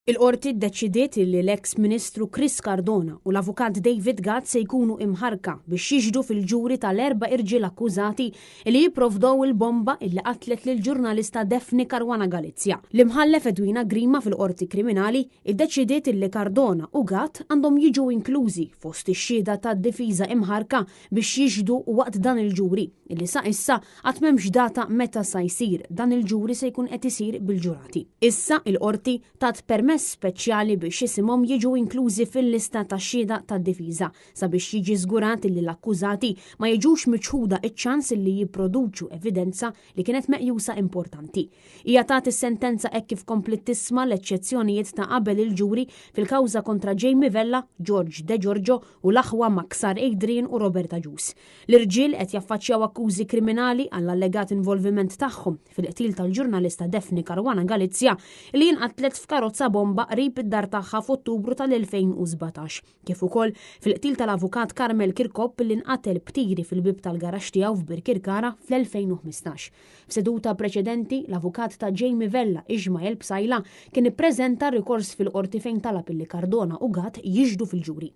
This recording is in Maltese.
Il-Qorti ddeċidiet illi l-eks Ministru Chris Cardona u l-Avukat David Gatt se jkunu imħarrka biex jixhdu fil-ġuri tal-erba' irġiel akkużati li jipprovdow il-bomba illi qatlet lill-ġurnalista Daphne Caruana Galizia. L-Imħallef Edwina Grima fil-Qorti Kriminali iddeċidiet illi Cardona u Gatt għandhom jiġu inklużi fost ix-xhieda tad-difiża imħarrka biex jixhdu waqt dan il-ġuri, illi sa issa għad m'hemmx data meta sa jsir. Dan il-ġuri se jkun qed isir bil-ġurati. Issa, il-Qorti tat permess speċjali biex isimhom jiġu inklużi fil-lista tax-xhieda tad-difiża sabiex jiġi żgurat illi l-akkużati ma jiġux miċħuda ċ-ċans illi jipproduċu evidenza li kienet meqjusa importanti. Hija tat is-sentenza hekk kif kompliet tisma' l-eċċezzjonijiet ta' qabel il-ġuri fil-kawża kontra Jamie Vella, George De Giorgio u l-aħwa Maksar Adrian u Robert Agius. L-irġiel qed jaffaċċjaw akkużi kriminali għall-allegat involviment tagħhom fil-qtil tal-ġurnalista Daphne Caruana Galizia li inqatlet f'karozza bomba qrib id-dar tagħha f'Ottubru tal-2017, kif ukoll fil-qtil tal-avukat Carmel Kirkop li nqatel b'tiri fil-bieb tal-garaxx tiegħu f'Birkirkara fl-2015. F'seduta preċedenti, l-avukat ta' Jamie Vella, Ishmael Psaila, kien ippreżenta rikors fil-qorti fejn talab illi Cardona u Gatt jixhdu fil-ġuri.